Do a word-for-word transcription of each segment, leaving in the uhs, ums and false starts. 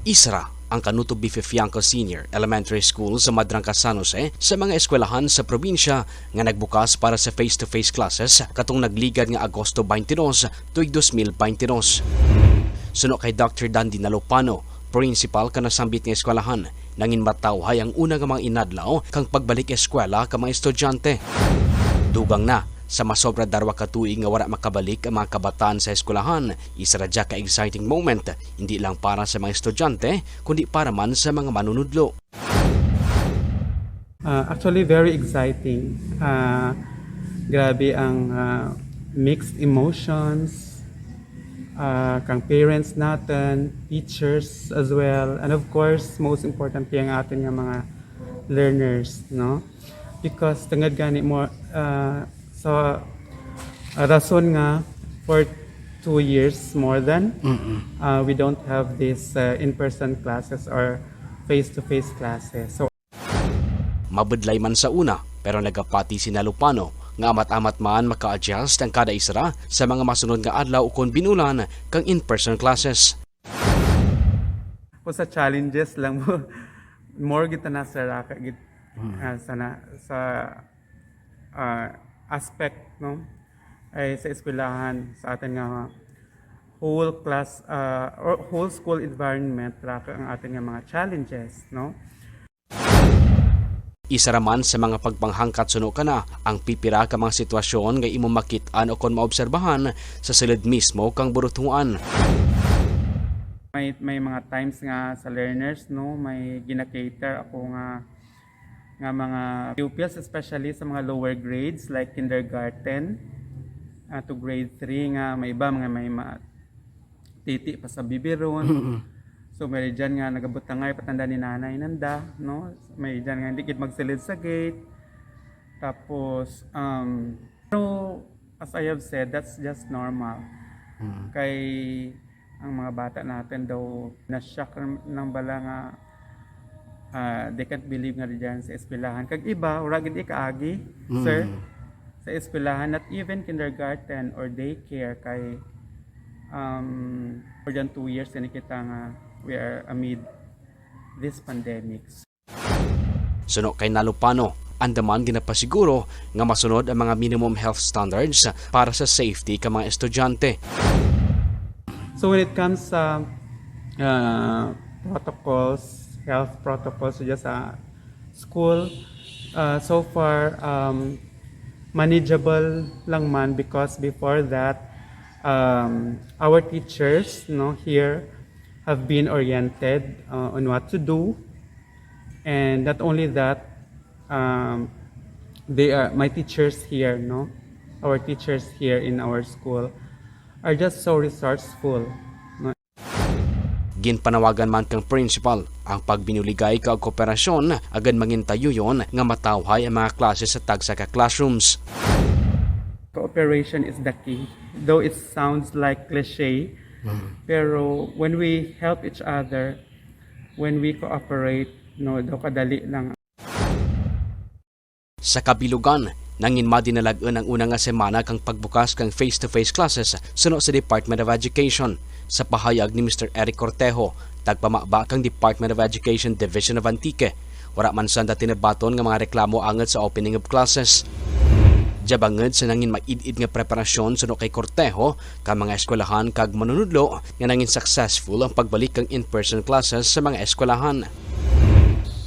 Isara ang Canuto B. Fifianco Senior Elementary School sa Madrangca, San Jose, sa mga eskwelahan sa probinsya nga nagbukas para sa face-to-face classes katong nagligad nga Agosto twenty-two, tuig dos mil twenty-two. Suno kay Doctor Dandy Nalupano, principal kana sambit nga eskwelahan, nangin matawhay ang una nga mga inadlaw kang pagbalik eskwela ka mga estudyante. Dugang na, sa masobra darwa ka tuig nga wara makabalik ang mga kabataan sa eskwelahan, isara dya ka exciting moment, indi lang para sa mga estudyante, kundi para man sa mga manunudlo. Ah, actually, very exciting. Ah, grabe ang, ah, mixed emotions, ah, kang parents natun, teachers as well, and of course, most importantly, ang atun nga mga learners, no? Because tungod gani mo, ah, sa rason nga for two years more than, ah, we don't have this, ah, in-person classes or face-to-face classes. So, Mabudlay man sa una, pero nagapati si Nalupano nga amat-amat man maka-adjust ang kada isara sa mga masunod nga adlaw ukon binulan kang in-person classes. Usa sa challenges lang mo, more gid tana sa raka gid, ah, sana, sa, ah, aspect, no? Ay sa eskwelahan, sa atun nga whole class, ah, or whole school environment, raka ang atun nga mga challenges, no? Isara man sa mga pagpanghangkat suno kana ang pipira ka mga sitwasyon nga imo makit-an ukon maobserbahan sa sulud mismo kang buruthuan. May, may mga times nga sa learners, no, may gina-cater ako nga, nga mga pupils, especially sa mga lower grades like kindergarten, ah, to grade three nga may iba mga may ma-, titi pa sa bibiron. So, may dyan nga nagabutangay pa tanda ni nanay nanda, no? May dyan nga hindi gid magsulud sa gate. Tapos, um, pero as I have said, that's just normal. Kay ang mga bata natun daw na-shock lang bala nga, ah, they can't believe nga dyan sa eskwelahan. Kag iba, wara gid ikaagi, sir, sa eskwelahan, not even kindergarten or daycare, kay, um, more than two years gani kita nga we are amid this pandemic. Suno kay Nalupano, anda man ginapasiguro nga masunod ang mga minimum health standards para sa safety ka mga estudyante. So when it comes sa, ah, protocols, health protocols dyan sa school, ah, so far, um, manageable lang man because before that, um, our teachers, no, here have been oriented, uh, on what to do. And not only that, um, they are, my teachers here, no, our teachers here in our school are just so resourceful, no? Ginpanawagan man kang principal ang pagbinuligay kag kooperasyon agud mangin tayuyon nga matawhay ang mga klase sa tagsa ka classrooms. Cooperation is the key. Though it sounds like cliche, pero when we help each other, when we cooperate, no, daw kadali lang. Sa kabilugan, nangin madinalag-un ang una nga semana kang pagbukas kang face-to-face classes suno sa Department of Education. Sa pahayag ni Mister Eric Cortejo, tagpamaba kang Department of Education Division of Antique, wara man sanda tinubaton nga mga reklamo angud sa opening of classes. Dya bangud sa nangin maid-id nga preparasyon suno kay Cortejo, kang mga eskwelahan kag manunudlo nga nangin successful ang pagbalik kang in-person classes sa mga eskwelahan.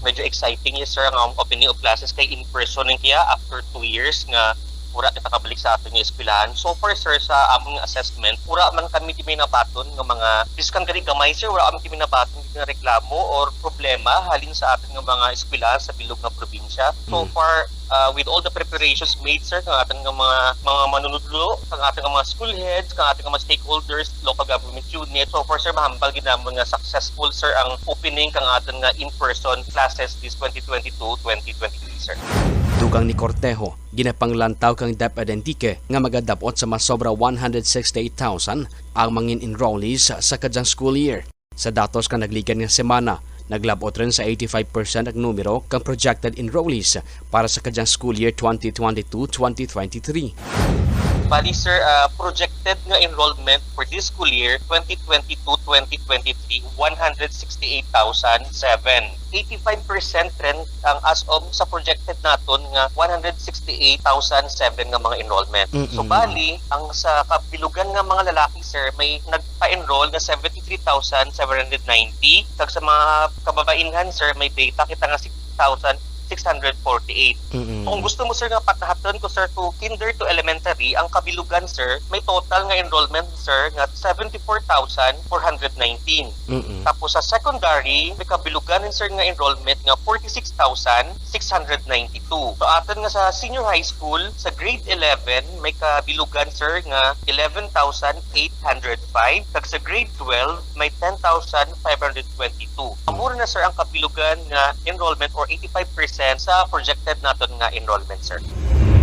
Medyo exciting, yes, sir, ang opening of classes kay in-person run kaya after two years nga wara kita kabalik sa atun nga eskwelahan. So far, sir, sa amon nga assessment, wara man kami gid may nabaton nga mga, biskan gani gamay, sir, wara kami gid may nabaton nga reklamo or problema halin sa atun nga mga eskwelahan sa bilog nga probinsya. So far, ah, with all the preparations made, sir, kang atun nga mga, mga manunudlo, kang atun nga mga school heads, kang atun nga mga stakeholders, local government unit, so far, sir, mahambal gid namon nga successful, sir, ang opening kang atun nga in-person classes this twenty twenty-two, twenty twenty-three, sir. Dugang ni Cortejo, ginapanglantaw kang DepEd Antique nga magadab-ot sa masobra one hundred sixty-eight thousand ang mangin enrollees sa kadyang school year. Sa datos kang nagligad nga semana, naglab-ot run sa eighty-five percent ang numero kang projected enrollees para sa kadyang school year twenty twenty-two, twenty twenty-three. Bali, sir, ah, project projected nga enrollment for this school year, twenty twenty-two, twenty twenty-three, one hundred sixty-eight thousand seven. Eighty-five percent run ang as of sa projected naton nga one hundred sixty-eight thousand seven nga mga enrollment. So, mm-mm, bali, ang sa kabilugan nga mga lalaki, sir, may nagpa-enroll nga seventy-three thousand seven hundred ninety. Kag sa mga kababainhan, sir, may data kita nga six thousand six hundred forty-eight. Mm-mm. Kung gusto mo, sir, nga patahaton ko, sir, to kinder to elementary, ang kabilugan, sir, may total nga enrollment, sir, nga seventy-four thousand four hundred nineteen. Mm-mm. Tapos sa secondary, may kabilugan, sir, nga enrollment nga forty-six thousand six hundred ninety-two. So, aton nga sa senior high school, sa grade eleven, may kabilugan, sir, nga eleven thousand eight hundred five. Kag sa grade twelve, may ten thousand five hundred twenty-two. Amo ra na, sir, ang kabilugan nga enrollment or eighty-five percent sa projected naton nga enrollment, sir.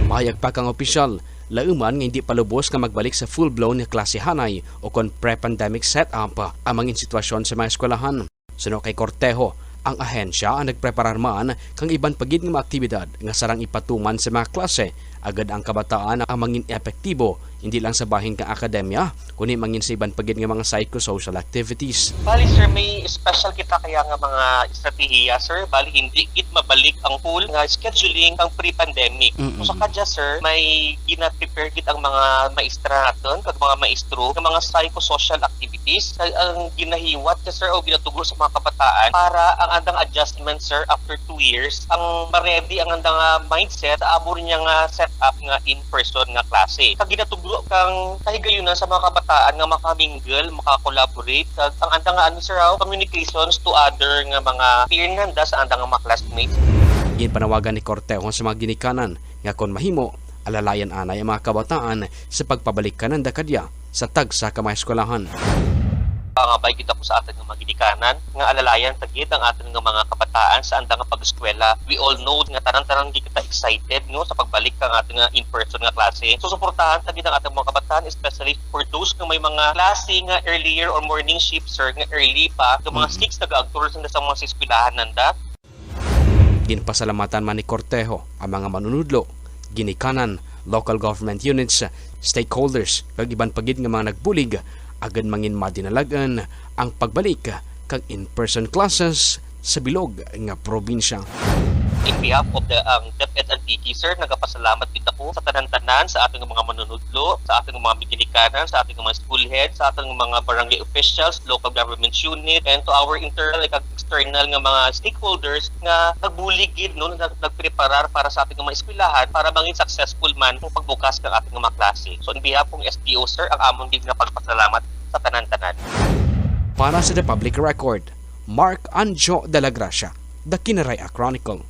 Mahayag pa kang opisyal, laoman nga indi pa lubos nga magbalik sa full-blown nga klasihanay ukon pre-pandemic setup ang mangin sitwasyon sa mga eskwelahan. Suno kay Cortejo, ang ahensya ang nagpreparar man kang iban pa gid nga mga aktibidad nga sarang ipatuman sa mga klase, agud ang kabataan ang mangin epektibo, indi lang sa bahin kang akademya, kundi mangin sa iban pa gid nga mga psychosocial activities. Bali, sir, may special kita kaya nga mga estratehiya, sir. Bali, indi gid mabalik ang full nga scheduling kang pre-pandemic. Mm-mm. So, sa kadya, sir, may gina-prepare gid ang mga maestra naton kag mga maestro nga mga psychosocial activities. Kag ang ginahiwat ka, sir, o ginatugro sa mga kabataan para ang andang adjustment, sir, after two years, ang ma-ready ang andang, ah, mindset sa amo run nga setup nga in-person nga klase. Kag ginatugro kang kahigayunan sa mga kabataan nga maka-mingle, maka-collaborate, kag ang andang, ah, ano, sir, ah, communications to other nga mga peer nanda sa andang mga classmates. Ginpanawagan ni Cortejo sa mga ginikanan nga kon mahimo, alalayan anay ang mga kabataan sa pagpabalik kananda kadya sa tagsa ka mga eskwelahan. Pangabay gid ako sa aton nga mga ginikanan nga alalayan ta gid ang aton nga mga kabataan sa andang nga pag-eskwela. We all know nga tanan-tanan gid kita excited, no, sa pagbalik kang aton nga in-person nga klase. So, suportahan ta gid ang aton mga kabataan, especially for those nga may mga klase nga earlier or morning shift, sir, nga early pa, nga mga, mm-mm, six nagaagto run sanda sa mga eskwelahan nanda. Ginpasalamatan man ni Cortejo ang mga manunudlo, ginikanan, local government units, stakeholders, kag iban pa gid nga mga nagbulig, agud mangin madinalag-an ang pagbalik kang in-person classes sa bilog nga probinsya. In behalf of the, ang DepEd Antique, sir, nagapasalamat gid ako sa tanan-tanan, sa aton mga manunudlo, sa aton mga ginikanan, sa aton mga school head, sa aton mga barangay officials, local government unit, and to our internal and external nga mga stakeholders nga nagbulig gid, no, nag-, nagpreparar para sa aton mga eskwelahan para mangin successful man ang pagbukas kang aton mga klase. So, in behalf kang S D O, sir, ang amon gid nga pagpasalamat sa tanan-tanan. Para sa The Public Record, Mark Anjo de la Gracia, The Kinaray-a Chronicle.